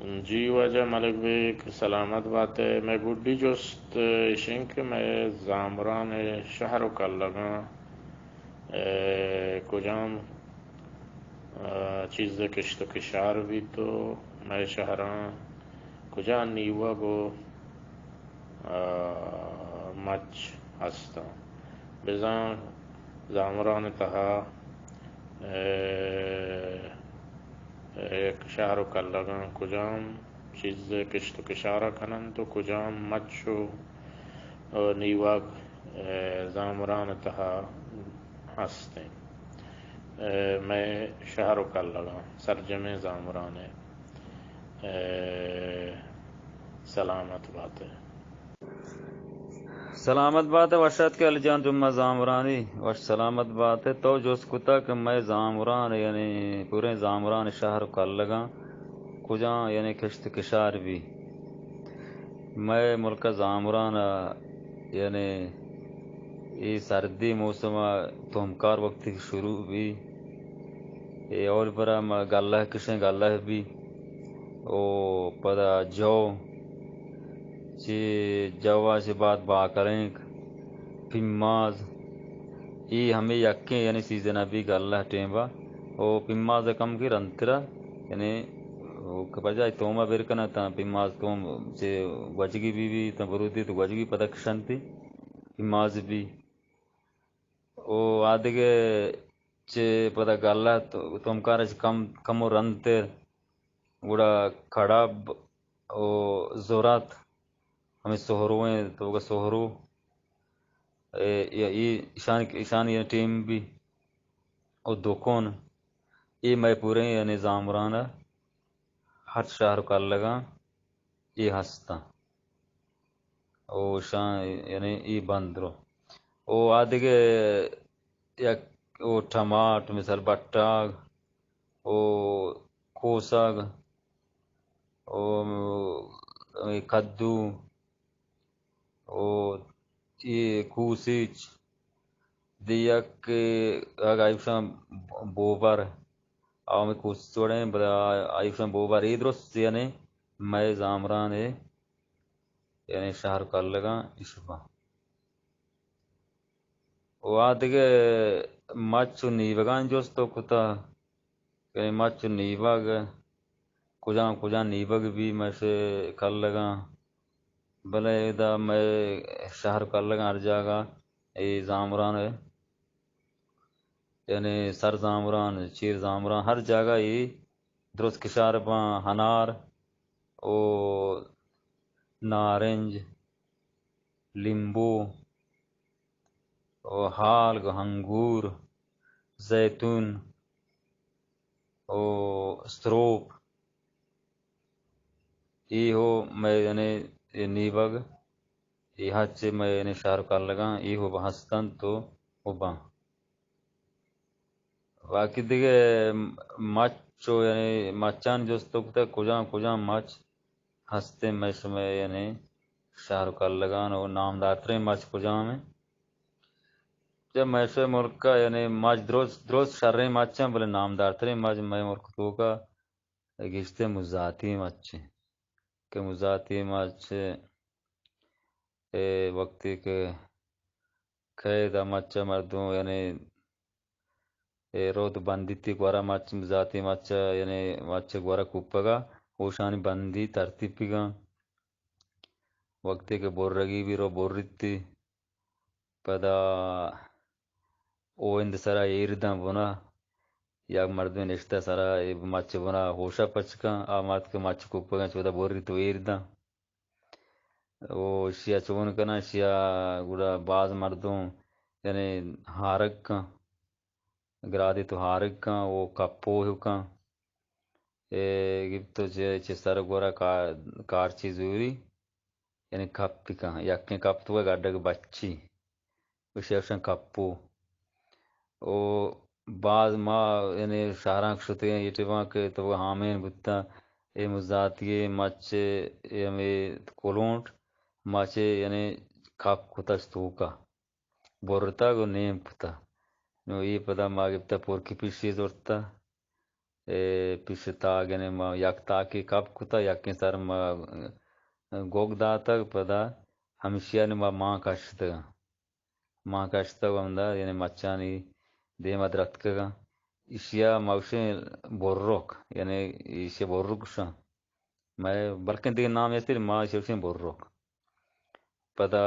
جی واجہ ملک بیگ، سلامت بات ئے۔ مئے گڈی جست ایش انت کہ مئے زامران ءِ شہر و کلگاں، اے، کجام، اے، چیز ءِ کشت و کشار بیت و مئے شہراں کجام نیوگ و، اے، مچ ہستاں۔ بزاں زامران ءِ تہا، اے، اے، شہر و کلگاں کجام چیز ءِ کشت و کشارا کن انت و کجام مچ و، اے، نیوگ، اے، زامران ءِ تہا ہست انت۔ اے، مئے شہر و کلگاں سرجمیں زامران ءِ، اے، سلامت بات ئے۔ سلامت بات ئے، وش اتک ئے علی جان جمعہ زامرانی، وش سلامت بات ئے۔ تو جست کتگ کہ مئے زامران، یعنی پوریں زامران شہر و کلگاں کجام یعنی کشت و کشار بی۔ مئے ملک ءِ زامران ءَ یعنی اے سردی موسم ءَ تومکار وقتی کہ شروع بی، اے اولی برا ما گلہ کشیں، گلہ بی۔ او پدا جو، چہ جو ءَ چہ بعد باکرینک، پیماز، اے ہمے یکیں یعنی سیزن ءَ بی گلہ ٹیم ءَ۔ او پیماز ءَ کم کہ رندترا، یعنی او کہ بجائے توم ءَ بر کناں تاں پیماز توم چہ گوجگی بی بی تاں برودی تو گوجگی پدا کشنتی پیماز بی۔ او آدگہ چہ پدا گلہ تو-، تومکار چہ کم، کم و رندتر، گڑا کڑب و زرت، ہمے سہرویں توکا سہرو، اے، یا ای ایشان، ایشانی ٹیم بی، او دکون، اے مئے پوریں یعنی زامران ءَ ہر شہر و کلگاں اے ہستاں۔ او شان یعنی ای بندرو۔ او آدگہ یک او ٹماٹ، مثال بٹاگ، او کوسگ، او کدو، او ای کوسیچ، دیگ کہ اگہ ایشاں بوبر، آ ہمے کوسیچ وڑیں، بلے آ، آ ایشاں بوبر اے درست یعنی مئے زامران ءِ یعنی شہر کلگاں اش باں۔ و آ دگہ مچ و نیوگاں جست و کتہ کہ مچ و نیوگ کجام کجام نیوگ بی مئے کلگاں، بلے ادا مئے شہر کلگاں ہر جاگہ اے زامران ءِ یعنی سر زامران، چیر زامران، ہر جاگہ اے درست کشار باں، ہنار او نارنج، لیمبو او ہالگ، انگور، زیتون او سروپ، اے ہو مئے یعنی اے نیوگ، اے ہچ مئے یعنی شہر کلگاں اے ہو ہستنت و، و باں۔ باقی دگہ مچ و یعنی مچانی جست و کتہ کجام کجام مچ ہستیں مئے شمئے یعنی شہر و کلگان و نامدارتریں مچ کجام انت؟ چہ مئے شمئے ملک ءَ یعنی مچ درست، درست شریں مچ انت، بلے نامدارتریں مچ مئے ملک توکا گیشتر مزاتی مچ انت کہ مزاتی مچ اے وقتی کہ کئے دا مچ ءَ مردم یعنی اے روت بندیتی گورا مچ، مزاتی مچ ءَ یعنی مچ ءِ گورا کوپگا ہوشانی بندی ترتیپیگاں۔ وقتی کہ برگی بی رو بریتی، پدا اوند سرا ایر داں بنا، یک مردمے نشتہ سرا اے مچ بنا ہوشا پچ کن، آ مرد کہ مچ کوپگاں چودا بریت و ایر داں۔ او اشیا چون کناں، اشیا گڑا باز مردم یعنی ہارگ کن، گرادی تو ہارگ کن، او کپو کن۔ اے گپت و چہ، چہ سر گورا کا-، کارچی زوری، یعنی کپ کن، یکیں کپ تو گڈگ بچی۔ گوشی اشاں کپو۔ او باز ما یعنی شہراں شتگیں اے ٹیماں کہ تو ہامین بوتاں، اے مزاتی مچ، اے ہمے کلونٹ مچ یعنی کپ کتش توکا برتگ و نیم کتہ۔ نو اے پدا ما گپتہ پرکی پیشی زرتہ۔ اے، پیش تاگ، یعنی ما یک تاکے کپ کتا، یکیں سر ما گوگ داتگ، پدا ہمشیانی ما مان کشتگ۔ مان کشتگ ہمدا، یعنی مچانی دیما درتکگاں۔ ایشیا ما گوشیں برک، یعنی ایشی برک گوشاں۔ مئے بلکیں دگہ نامے استیں، ما ایشی گوشیں برک۔ پدا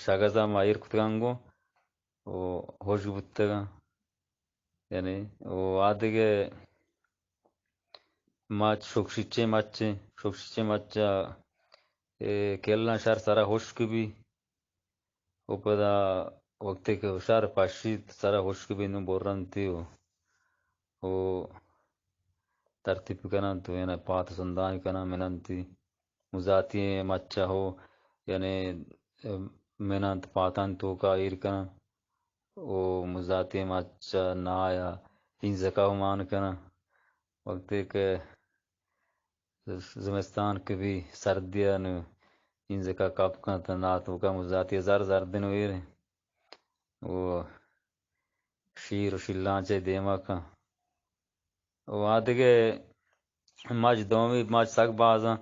شگزا ما ایر کتگاں گوں، او ہشک بوتگاں۔ یعنی، او آ دگہ مچ، شکشچیں مچیں، شکشچیں مچ ء، اے، کلاں شر سرا ہشک بی۔ او پدا وقتی کہ شر پشیت سرا ہشک بی، نوں برنتی و، او ترتیب کننت و یعنی پات سندان کنن مننتی۔ مزاتی مچ ء ہو، یعنی، مننت پاتانی توکا ایر کنن۔ او مزاتی مچ ء نایا ہینزکا ہو مان کنن۔ وقتی کہ زمستان کہ بی سردی ء نوں ہینزکا کپ کنت، نا توکا مزاتی زر زردن و ایر و شیر و شیلانچ ء دیما کن۔ و آ دگہ مچ، دومی مچ سک بازاں،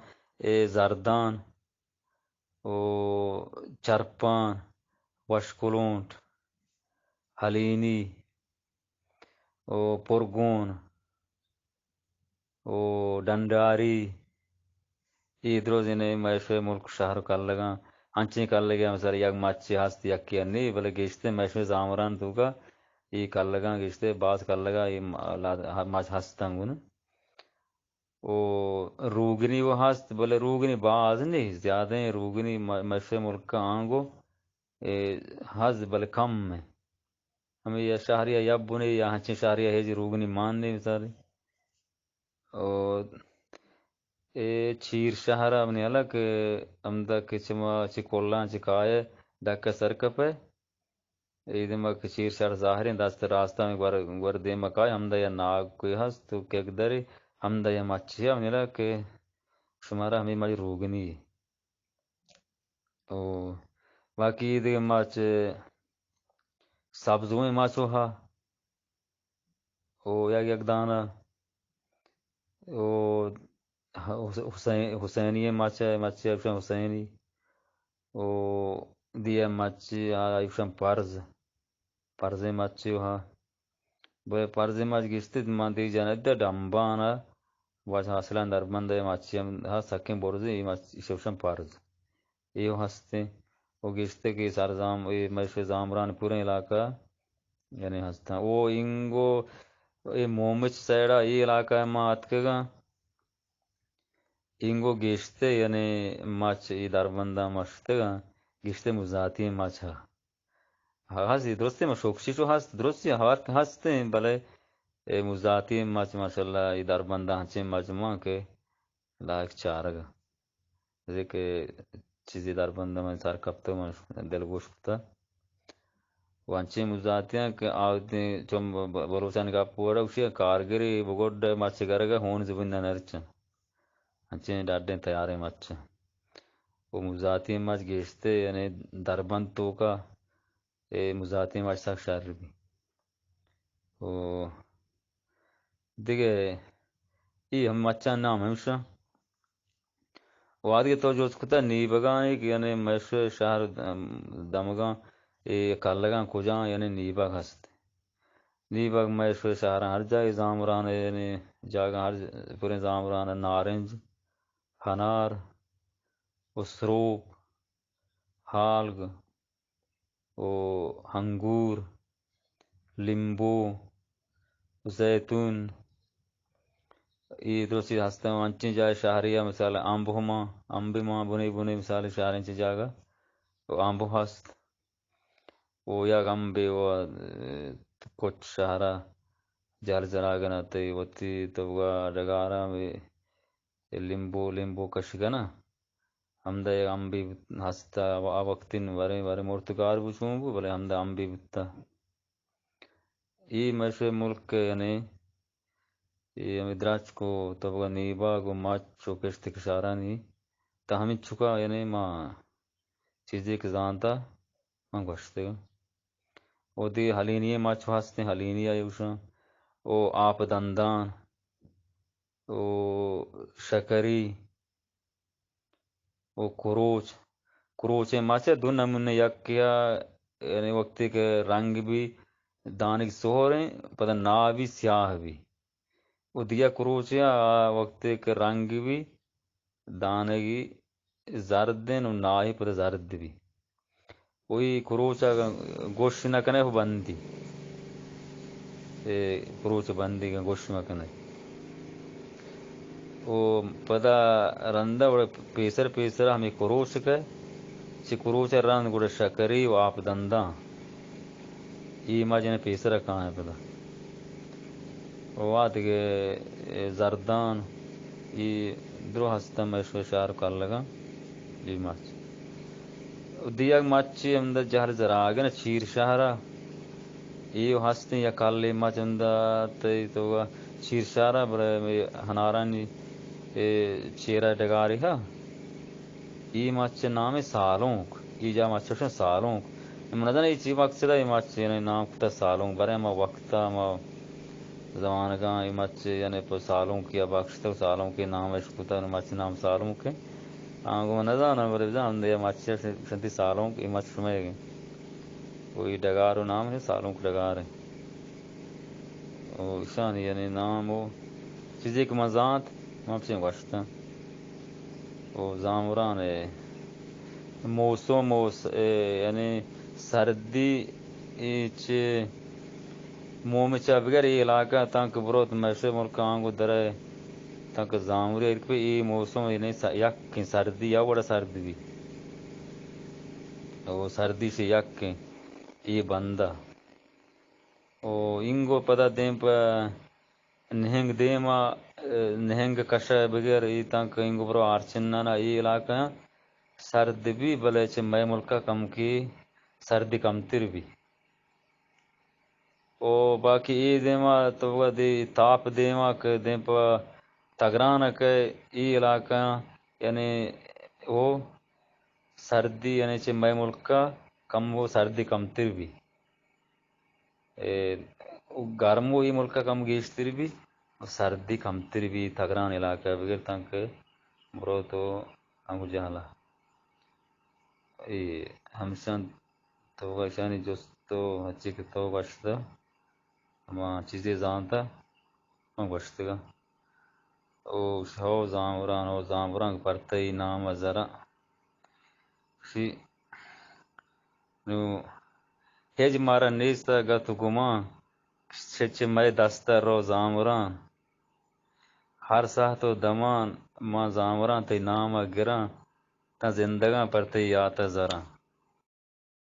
اے زردان و چرپان، وشکلونٹ، ہلینی و پرگون و ڈنڈاری، اے درستیں مئے شمئے ملک شہر و کلگاں، انچیں کلگے ہم سر یک مچے ہست، یکے ء نی، بلے گیشتر مئے شمئے زامران توکا اے کلگاں گیشتر باز کلگا اے م-، لا-، مچ ہستاں گون۔ و روگنی و ہست، بلے روگنی باز نی، زیادہ روگنی م-، مئے شمئے ملک آنگو اے ہست، بلے کم ہے۔ ہمے یا شہری یا بنے یا ہنچیں شہری ہیچ روگنی مان نی مثال۔ او اے چیر شہر ء منی ہلک ہمدا کہ چہ ما چہ کلاں چہ کائے ڈک ء سر کپئے۔ اے دیم ء کہ چیر شہر ظاہریں دست راست ء گور، گور دیم ء کائے ہمدا یا ناگ کوئی ہست تو کیک درے ہمدا یا مچی ء منی ہلک کہ شمارا ہمے مچ روگنی۔ او باقی دگہ مچ سبزوئیں مچ و ہا۔ او یک یک دانہ، او حسین، حسینی مچ، مچ ایشاں حسینی، او دیہ مچ، آ، ایشاں پرز، پرزیں مچ و ہا۔ بلے پرزیں مچ گشتت، من دی جنت ڈمبان ء، واجہ اصلاً دربند ء مچی ہم ہا سکیں برزیں، اے مچ ایشاں پرز۔ اے ہستیں۔ و گشتے کہ سرزام، اے مئے شمئے زامران پوریں علاقہ، یعنی ہستاں۔ او اینگو، اے مومچ سائیڈا اے علاقہ ما اتکگاں۔ اینگو گشتے، یعنی مچ اے دربنداں مشتگاں، گشتے مزاتی مچ ہا۔ ہا، ہستی درستی ما شوکشی چو ہست، درستی ہر ہستیں، بلے اے مزاتی مچ ماشاءاللہ اے دربنداں ہنچیں مچ مان کہ لائق چارگ۔ کہ چیزے دربند من سر کپتگ، من دلگوش کتگ۔ و انچیں مزاتیاں کہ آ وتی چم ب-، ب-، بلوچانی گپ وڑا گوشی کارگری بگڈ مچ گرگ ہون زبین نہ نرچن۔ انچیں ڈاڈیں تیاریں مچ۔ و مزاتیں مچ گیشتے، یعنی دربند توکا اے مزاتیں مچ سک شر بی۔ و دگہ ای ہم مچاں نام ہمشاں۔ و آدگہ تو جست کتا نیبگاں، یعنی مئے شمئے شہر دمگاں، اے کلگاں کجاں، یعنی نیبگ ہست۔ نیبگ مئے شمئے شہراں ہر جاگہ زامران، یعنی جاگہ ہر ج-، پوریں زامران، نارنج، ہنار و سروپ، ہالگ، و انگور، لیمبو، زیتون، اے درستی ہستن۔ انچیں جاہے شہری ء مثال امب ہما، امب ما بنے بنے مثال شہر انچیں جاگہ و امب ہست۔ و یک امبے و کچ شہر ء جہل جناگن ء تئی وتی توگا ڈگاراں بے لیمبو، لیمبو کشگنا۔ ہمدا یک امبے ہست ء آ وقتین ورے ورے مرتگار بو چون بو، بلے ہمدا امبے بوتا۔ اے مئے شمئے ملک ء یعنی اے ہمے درچک و تبگا نیبگ و مچ و کشت کشارانی تا ہمینچکا یعنی ما چیزے کہ زانتا من گوشتگ۔ و دی ہلینی مچ ہستیں، ہلینی آئی گوشاں۔ و آپ دندان، و شکری و کروچ۔ کروچیں مچ ء دو نمونے، یکے ء یعنی وقتی کہ رنگ بی دانگ سہریں، پدا ناہ بی سیاہ بی۔ و دگہ کروچے ء آ وقتی کہ رنگ بی دانگی زردیں و ناہی پدا زرد بی۔ و ای کروچ ء گوش نہ کنے و بندی۔ اے کروچ بندی گوش مہ کنے۔ و پدا رندا وڑ پیسر پیسر ہمیں کروچ کئے۔ چہ کروچ ء رند گڑا شکری و آپ دنداں۔ ای مچ یعنی پیسر ء کائیں پدا۔ و آ دگہ زردان، ای درو ہستن مئے شو شہر کلگاں، ای مچ۔ و دیگ مچی ہمدا جہل زراگن چیر شہر ء، ای و ہستیں یک کلے مچ ہمدا تئی تو چیر شہر ء، بلے ہنارانی اے چیرا ڈگارے ہا۔ ای مچ نام سالونک، ای جا مچ شن سالونک۔ من نزاناں ای چی مقصد ء ای مچ یعنی نام کتا سالونک، برے ما وقت ء ما زمانگاں ای مچ یعنی پہ سالونکی ء بخشتگ، سالونکی نام اش کتا، مچ نام سالونک ہے۔ آنگو من نزاناں، بلے بزاں ہمدے مچ شنتی سالونک، ای مچ شمئے گے۔ و ای ڈگار و نام ہے سالونک ڈگار ہے۔ و ایشانی یعنی نام و چیزے کہ من زانت، من پچیں گوشتاں۔ و زامران ء موسم و س-، ء یعنی سردی ء چہ موم چا بگر اے علاقہ تانکہ بروت مشرق ملک آنگو درے تانکہ زامری ایر کہ اے موسم یعنی س-، یکیں سردی یا وڑا سرد بی۔ او سردی سے یکیں اے بندہ۔ او اینگو پدا دیم پہ نہنگ دیما، نہنگ کشا بگر ای تانکہ اینگو برو آرچنانا ای علاقہ سرد بی، بلے چہ مئے ملکا کمکی سردی کمتر بی۔ او باقی ای دیما تو دے تاپ دیما کہ دیم پہ تگران کہ ای علاقہ یعنی او سردی یعنی چہ مئے ملکا کم و سردی کمتر بی۔ اے، گرم و ای ملک کم گیشتر بی، سردی کمتر بی، تگران علاقہ بگر تانکہ برو تو انگو جہلا۔ اے، ہمشان تو گشانی جست تو ہچی کہ تو گشتا، ہما چیزے زانتا، من گشتگا۔ او شو زامران، او زامران پرتئی نام زرا۔ شی نوں ہچ مارا نیست گت و گمان، چہ چہ مئے دست ء رو زامران۔ ہر ساعت و دمان ما زامران تئی نام ء گراں، تاں زندگاں پر تئی یات ء زراں۔